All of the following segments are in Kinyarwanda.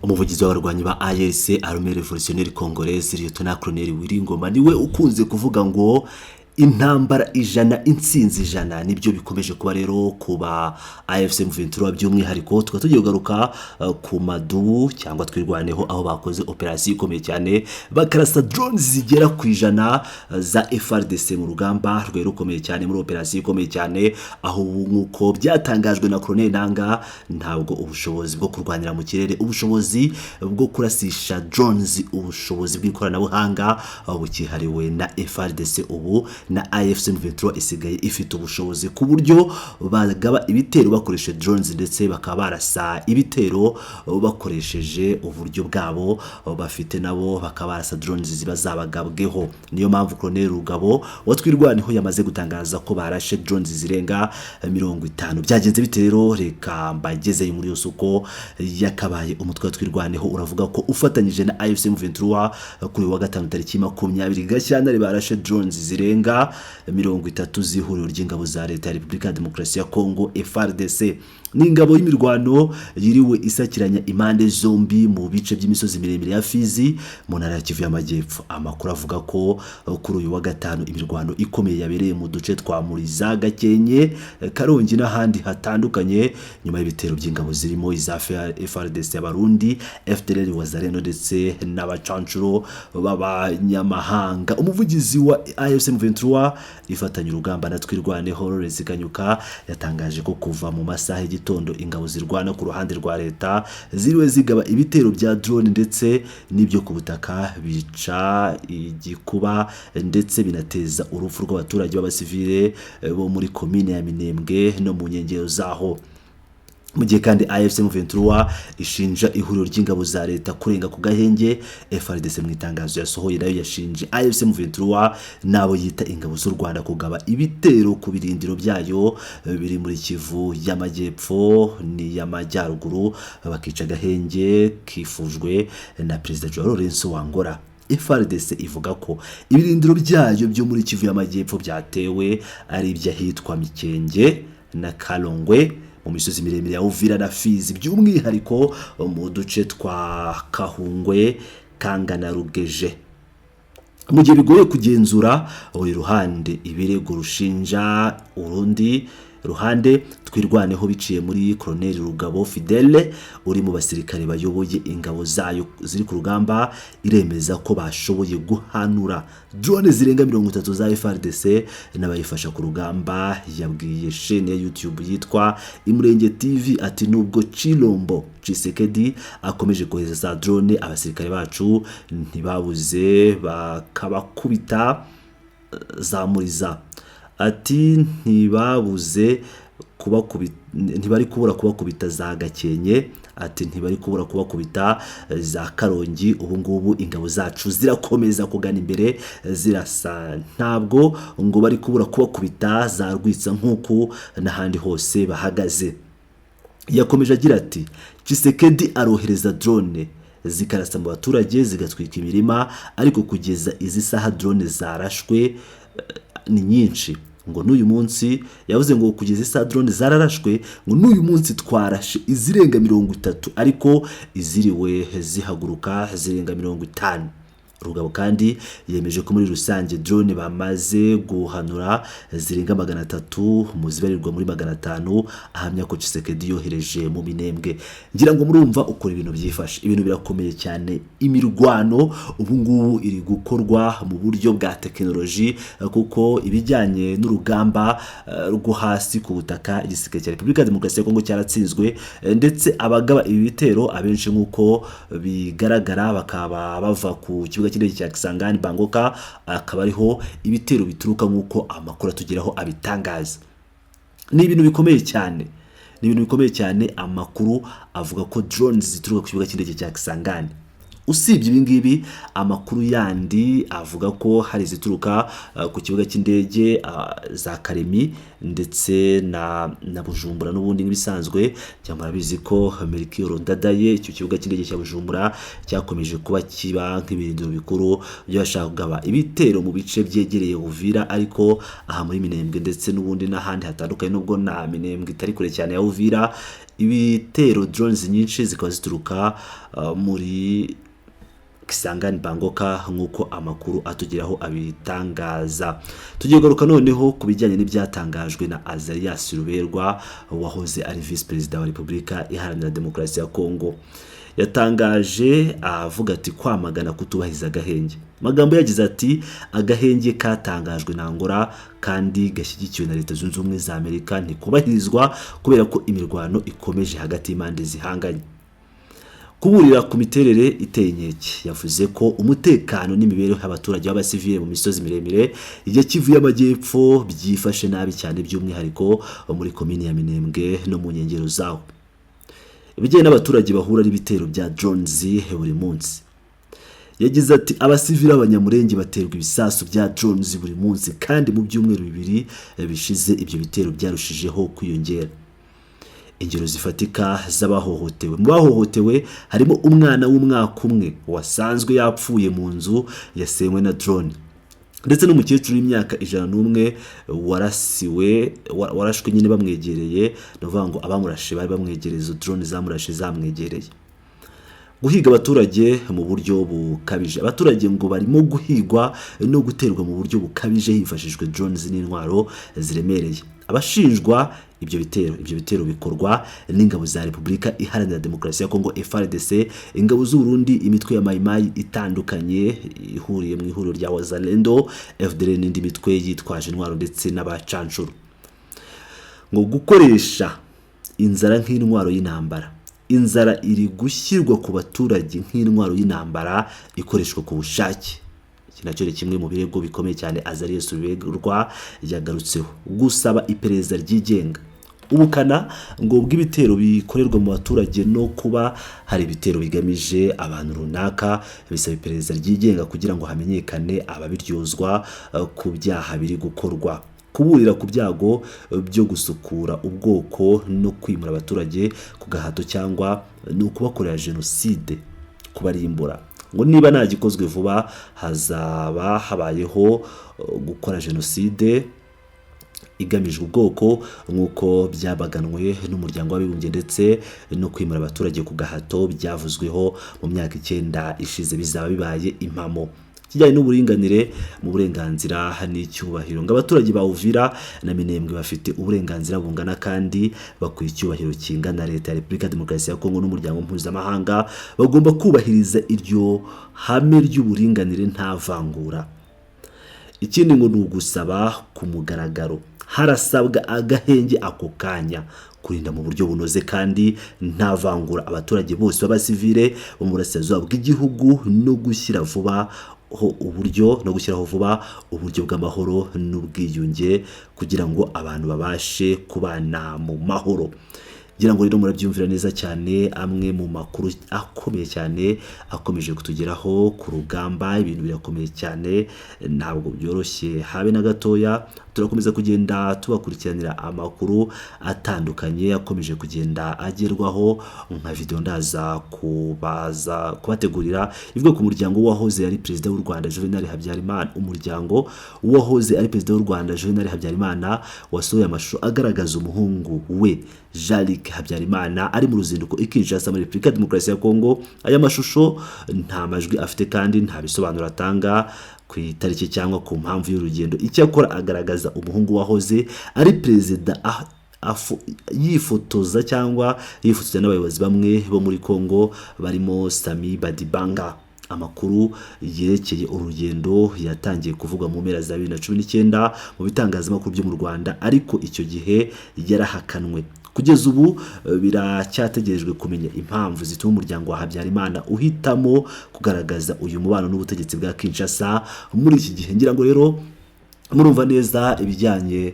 Umuvugizi w'abarwanyi ba ARC, Armée Révolutionnaire Congolaise, Lieutenant Colonel Willy Ngoma, niwe ukunze kuvuga ngo intambara 100, intsinzi 100. Nibyo bikomeje kuba rero kuba AFC M23. By'umwihariko tukaba tugiye kugaruka ku Madubu cyangwa Twirwaneho, aho bakoze operasiyo ikomeye cyane, bakarasa drones zigera ku 100 za FARDC mu rugamba rwari rukomeye cyane, muri operasiyo ikomeye cyane, aho ubu nk'uko byatangajwe na Colonel Nanga, ntabwo ubushobozi bwo kurwanira mu kirere, ubushobozi bwo kurasisha drones, ubushobozi bw'ikoranabuhanga bukihariwe na FARDC. Ubu na AFC M23 isigaye ifite ubushobozi ku buryo bagaba ibitero bakoresheje drones, ndetse bakaba barasa ibitero bakoresheje uburyo bwabo bafite, nabo bakaba barasa drones ziba zabagabweho. Niyo mpamvu Colonel Rugabo wa Twirwaneho yamaze gutangaza ko barashe drones zirenga 50. Byagenze bite rero? Reka mbagezeyo muri yose uko yakabaye. Umutwe wa Twirwaneho uravuga ko ufatanyije na AFC M23, kuri uyu wa gatanu tariki 20 Gashyantare, barashe drones zirenga 30 z'ihuriro ry'ingabo za Leta ya Repubulika ya Demokarasi ya Kongo, FARDC, n'ingabo y'imirwano yiriwe isakiranya impande zombi mu bice by'imisozi miremire ya Fizi mu ntara ya Kivu y'Amajyepfo. Amakuru avuga ko kuri uyu wa gatanu imirwano ikomeye yabereye mu duce twa Muriza, Gakenke, Karongi n'ahandi hatandukanye, nyuma y'ibitero by'ingabo zirimo iza FARDC y'Abarundi, FDLR, Wazalendo ndetse n'abacancuro b'abanyamahanga. Umuvugizi wa AFC M23 ifatanya urugamba na Twirwaneho, Lawrence Kanyuka, yatangaje ko kuva mu masaha y'igitondo ingabo zirwana ku ruhande rwa leta ziriwe zigaba ibitero bya drone ndetse n'ibyo ku butaka, bica igikuba ndetse binateza urupfu rw'abaturage b'abasivile bo muri komine ya Minembwe no mu nkengero zaho. Mu gihe kandi AFC M23 ishinja ihuriro ry'ingabo za leta kurenga ku gahenge, FARDC mu itangazo yasohoye nayo yashinje AFC M23 n'abo yita ingabo z'u Rwanda kugaba ibitero ku birindiro byayo biri muri Kivu y'Amajyepfo n'iy'Amajyaruguru, bakica agahenge kifujwe na Perezida João Lourenço wa Angola. FARDC ivuga ko ibirindiro byayo byo muri Kivu y'Amajyepfo byatewe ari iby'ahitwa Mikenge na Kalongwe mu misozi miremire ya Uvira na Fizi, by'umwihariko mu duce twa Kahungwe, Kanga na Rugeje. Mu gihe bigoye kugenzura buri ruhande ibirego rushinja urundi ruhande, Twirwaneho biciye muri Colonel Rugabo Fidele uri mu basirikare bayoboye ingabo zayo ziri ku rugamba, iremeza ko bashoboye guhanura drone zirenga 30 za FARDC n'abayifasha ku rugamba. Yabwiye chaîne ya YouTube yitwa Imurenge TV ati: "Nubwo Chilombo Tshisekedi akomeje kohereza za drone, abasirikare bacu ntibabuze bakabakubita za Muriza." Ati: "Ntibabuze kubakubita, ntibari kubura kubakubita za Gakenke." Ati: "Ntibari kubura kubakubita za Karongi. Ubu ngubu ingabo zacu zirakomeza kugana imbere zirasa, ntabwo ngo bari kubura kubakubita za Rwitsa nk'uku n'ahandi hose bahagaze." Yakomeje agira ati: "Tshisekedi arohereza drone zikarasa mu baturage, zigatwika imirima, ariko kugeza izi saha drone zarashwe ni nyinshi." Ngo n'uyu munsi, yavuze ngo kugeza isaha drone zararashwe, ngo n'uyu munsi twarashe izirenga 30, ariko iziriwe zihaguruka zirenga 50. Rugabo kandi yemeje ko muri rusange drone bamaze guhanura zirenga 300 mu zibarirwa muri 500 ahamya ko Tshisekedi yohereje mu Minembwe. Ngira ngo murumva uko ibintu byifashe. Ibintu birakomeye cyane. Imirwano ubu ngubu iri gukorwa mu buryo bwa tekinoloji, kuko ibijyanye n'urugamba rwo hasi ku butaka, igisirikare cya Repubulika ya Demokarasi ya Kongo cyaratsinzwe, ndetse abagaba ibi bitero abenshi nk'uko bigaragara bakaba bava ku kibuga cy'indege cya Kisangani Bangoka, akaba ariho ibitero bituruka nk'uko amakuru atugeraho abitangaza. Ni ibintu bikomeye cyane, ni ibintu bikomeye cyane. Amakuru avuga ko drones zituruka ku kibuga cy'indege cya Kisangani. Usibye ibi ngibi, amakuru yandi avuga ko hari izituruka ku kibuga cy'indege za Karemi ndetse na Bujumbura n'ubundi nk'ibisanzwe. Cyangwa murabizi ko Melchior Ndadaye, icyo kibuga cy'indege cya Bujumbura cyakomeje kuba kiba nk'ibirindiro bikuru by'abashaka kugaba ibitero mu bice byegereye Uvira, ariko aha muri Minembwe ndetse n'ubundi n'ahandi hatandukanye, nubwo na Minembwe itari kure cyane ya Uvira. Ibitero drones nyinshi zikaba zituruka muri Kisangani Bangoka, nk'uko amakuru atugeraho abitangaza. Tugiye kugaruka noneho ku bijyanye n'ibyatangajwe na Azarias Ruberwa, wahoze ari visi perezida wa Repubulika Iharanira Demokarasi ya Kongo. Yatangaje avuga ati: "Kwamagana kutubahiriza agahenge." Amagambo yagize ati: "Agahenge katangajwe na Angola kandi gashyigikiwe na Leta Zunze Ubumwe za Amerika ntikubahirizwa kubera ko imirwano ikomeje hagati y'impande zihanganye." Kuburira ku miterere iteye inkeke, yavuze ko umutekano n'imibereho y'abaturage b'abasivile mu misozi miremire ya Kivu y'Amajyepfo byifashe nabi cyane, by'umwihariko muri komini ya Minembwe no mu nkengero zawo. Ibijyanye n'abaturage bahura n'ibitero bya drones buri munsi, yagize ati: "Abasivili b'Abanyamurenge baterwa ibisasu bya drones buri munsi, kandi mu byumweru 2 bishize ibyo bitero byarushijeho kwiyongera." Ingero zifatika z'abahohotewe: mu bahohotewe harimo umwana w'umwaka 1 wasanzwe yapfuye mu nzu yasenywe na drone, ndetse n'umukecuru w'imyaka 101 warasiwe, warashwe nyine bamwegereye. Ni ukuvuga ngo abamurashe bari bamwegereye, izo drone zamurashe zamwegereye. Guhiga abaturage mu buryo bukabije: abaturage ngo barimo guhigwa no guterwa mu buryo bukabije hifashishijwe drones n'intwaro ziremereye. Abashinjwa ibyo bitero bikorwa n'ingabo za Repubulika Iharanira Demokarasi ya Kongo, FARDC, ingabo z'u Burundi, imitwe ya Mayimayi itandukanye ihuriye mu ihuriro rya Wazalendo, FDLR n'indi mitwe yitwaje intwaro, ndetse n'abacanshuro. Ngo gukoresha inzara nk'intwaro y'intambara: inzara iri gushyirwa ku baturage nk'intwaro y'intambara ikoreshwa ku bushake. Iki nacyo ni kimwe mu birego bikomeye cyane Azarias Ruberwa yagarutseho. Gusaba iperereza ryigenga: ubukana ngo bw'ibitero bikorerwa mu baturage no kuba hari ibitero bigamije abantu runaka bisaba iperereza ryigenga kugira ngo hamenyekane ababiryozwa ku byaha biri gukorwa. Kuburira ku byago byo gusukura ubwoko no kwimura abaturage ku gahato, cyangwa ni ukubakorera jenoside, kubarimbura. Ngo niba nta gikozwe vuba hazaba habayeho gukora jenoside igamijwe ubwoko, nk'uko byabaganwe n'Umuryango w'Abibumbye, ndetse no kwimura abaturage ku gahato byavuzweho mu myaka 9 ishize bizaba bibaye impamo. Kijyanye n'uburinganire mu burenganzira n'icyubahiro, ngo abaturage ba Uvira na Minembwe bafite uburenganzira bungana kandi bakwiye icyubahiro kingana. Leta ya Repubulika ya Demokarasi ya Kongo n'umuryango mpuzamahanga bagomba kubahiriza iryo hame ry'uburinganire nta vangura. Ikindi ngo ni ugusaba ku mugaragaro: harasabwa agahenge ako kanya, kurinda mu buryo bunoze kandi nta vangura abaturage bose b'abasivile bo mu burasirazuba bw'igihugu, no gushyira vuba ho uburyo no gushyiraho vuba uburyo bw'amahoro n'ubwiyunge kugira ngo abantu babashe kubana mu mahoro. Ngira ngo rero murabyumvira neza cyane amwe mu makuru akomeye cyane akomeje kutugeraho ku rugamba. Ibintu birakomeye cyane, ntabwo byoroshye habe na gatoya. Turakomeza kugenda tubakurikiranira amakuru atandukanye akomeje kugenda agerwaho, nka video ndaza kubaza kubategurira ivuga ku muryango wahoze ari perezida w'u Rwanda Juvenal Habyarimana. Umuryango wahoze ari perezida w'u Rwanda Juvenal Habyarimana wasohoye amashusho agaragaza umuhungu we Jean-Luc Habyarimana ari mu ruzinduko i Kinshasa muri Repubulika ya Demokarasi ya Kongo. Aya mashusho nta majwi afite kandi nta bisobanuro atanga ku itariki cyangwa ku mpamvu y'urugendo. Icyakora agaragaza umuhungu wahoze ari perezida yifotoza cyangwa yifotoza n'abayobozi bamwe bo muri Kongo barimo Sami Badibanga. Amakuru yerekeye urugendo yatangiye kuvugwa mu mpera za 2019 mu bitangazamakuru byo mu Rwanda, ariko icyo gihe yarahakanwe. Kugeza ubu biracyategerejwe kumenya impamvu zituma umuryango wa Habyarimana uhitamo kugaragaza uyu mubano n'ubutegetsi bwa Kinshasa muri iki gihe. Ngira ngo rero murumva neza ibijyanye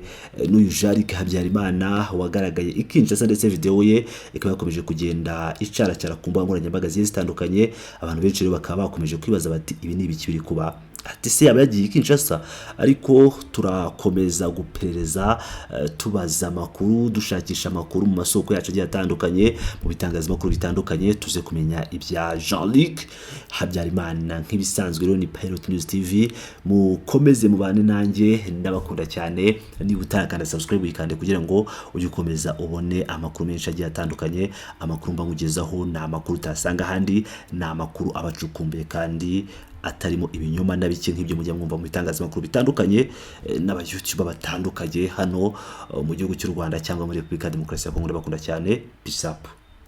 n'uyu Jean-Luc Habyarimana wagaragaye i Kinshasa, ndetse video ye ikaba yakomeje kugenda icaracara ku mbuga nkoranyambaga zigiye zitandukanye. Abantu benshi rero bakaba bakomeje kwibaza bati: "Ibi ni ibiki biri kuba?" Ati se yaba yagiye i Kinshasa? Ariko turakomeza guperereza, tubaza amakuru, dushakisha amakuru mu masoko yacu agiye atandukanye, mu bitangazamakuru bitandukanye, tuze kumenya ibya Jean-Luc Habyarimana. Nk'ibisanzwe rero ni Pilot News TV, mukomeze mubane nanjye, ndabakunda cyane. Niba utarakanda subscribe, uyikande kugira ngo ujye ukomeza ubone amakuru menshi agiye atandukanye. Amakuru mba nkugezaho ni amakuru utasanga ahandi, ni amakuru aba acukumbuye kandi atarimo ibinyoma na bike nk'ibyo mujya mwumva mu bitangazamakuru bitandukanye n'aba YouTuber batandukanye hano mu gihugu cy'u Rwanda cyangwa muri Repubulika ya Demokarasi ya Kongo. Ndabakunda cyane, peace up.